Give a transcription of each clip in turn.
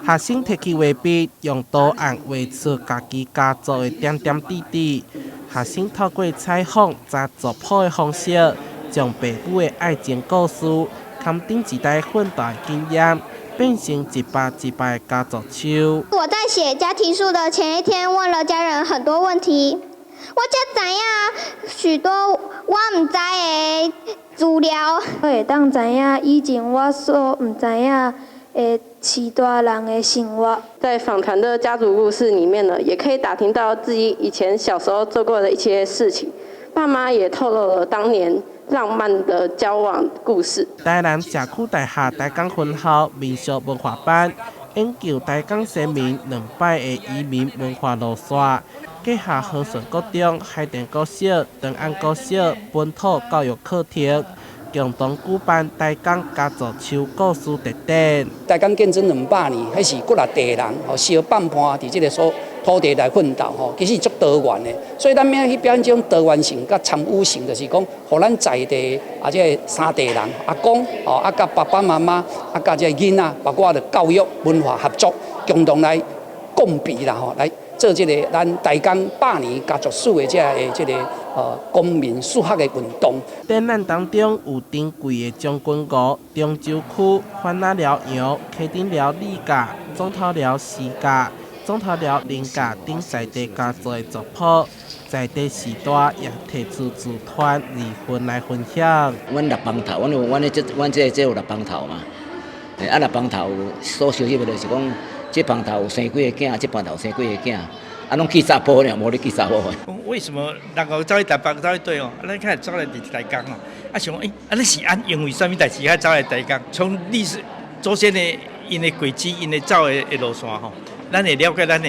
學生提起畫筆，用圖案畫出家己家族的點點滴滴。學生透過採訪查族譜的方式，將爸母的愛情故事，含頂一代奮鬥的經驗，變成一百一百的家族樹。我在寫家庭樹的前一天，問了家人很多問題，我才知影許多我毋知的資料。我會當知影以前我所毋知影的序大人的生活。在訪談的家族故事裡面呢，也可以打聽到自己以前小時候做過的一些事情。爸媽也透露了當年浪漫的交往故事。台南社區大學台江分校民俗文化班研究台江先民兩擺的移民文化路線，結合和順國中、海淀國小、長安國小本土教育課程，共同舉辦台江家族樹故事特展。台江建鎮200年，彼是幾若代人吼相反叛佇這个所土地來奮鬥吼，其實足多元的。所以咱欲去表演這種多元性佮參與性，就是講，予咱在地啊，這个三代人，阿公吼，啊，佮爸爸媽媽，啊，佮這个囡仔，包括著教育文化合作，共同來共備啦吼，來做這个咱台江百年家族史的這个公民史學的運動。展覽當中有珍貴的將軍澳、中州區、番仔寮楊、溪頂寮李家、總頭寮施家、總頭寮林家等在地家族的族譜，在地序大也提出組團二份來分享。阮六枋頭，阮有阮這阮這這有六枋頭嘛？啊，六枋頭所收集的就是講，這枋頭有生幾个囝，這枋頭生幾个囝，啊，攏記查埔爾，無咧記查某的。為什麼人講走去台北，走去佗哦？啊，咱開始走來佇台江哦。啊，想講，欸，啊，你是按因為啥物代誌愛走來台江？從歷史祖先的𪜶的軌跡，𪜶的走的路線吼，咱會了解咱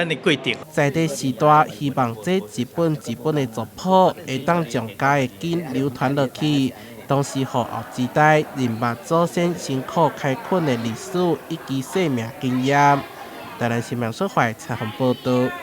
的過程。在地序大希望這一本一本的族譜會當將家的根流傳落去，同時予後一代認捌祖先辛苦開墾的歷史以及生命經驗。台南新聞蘇懷採訪報導。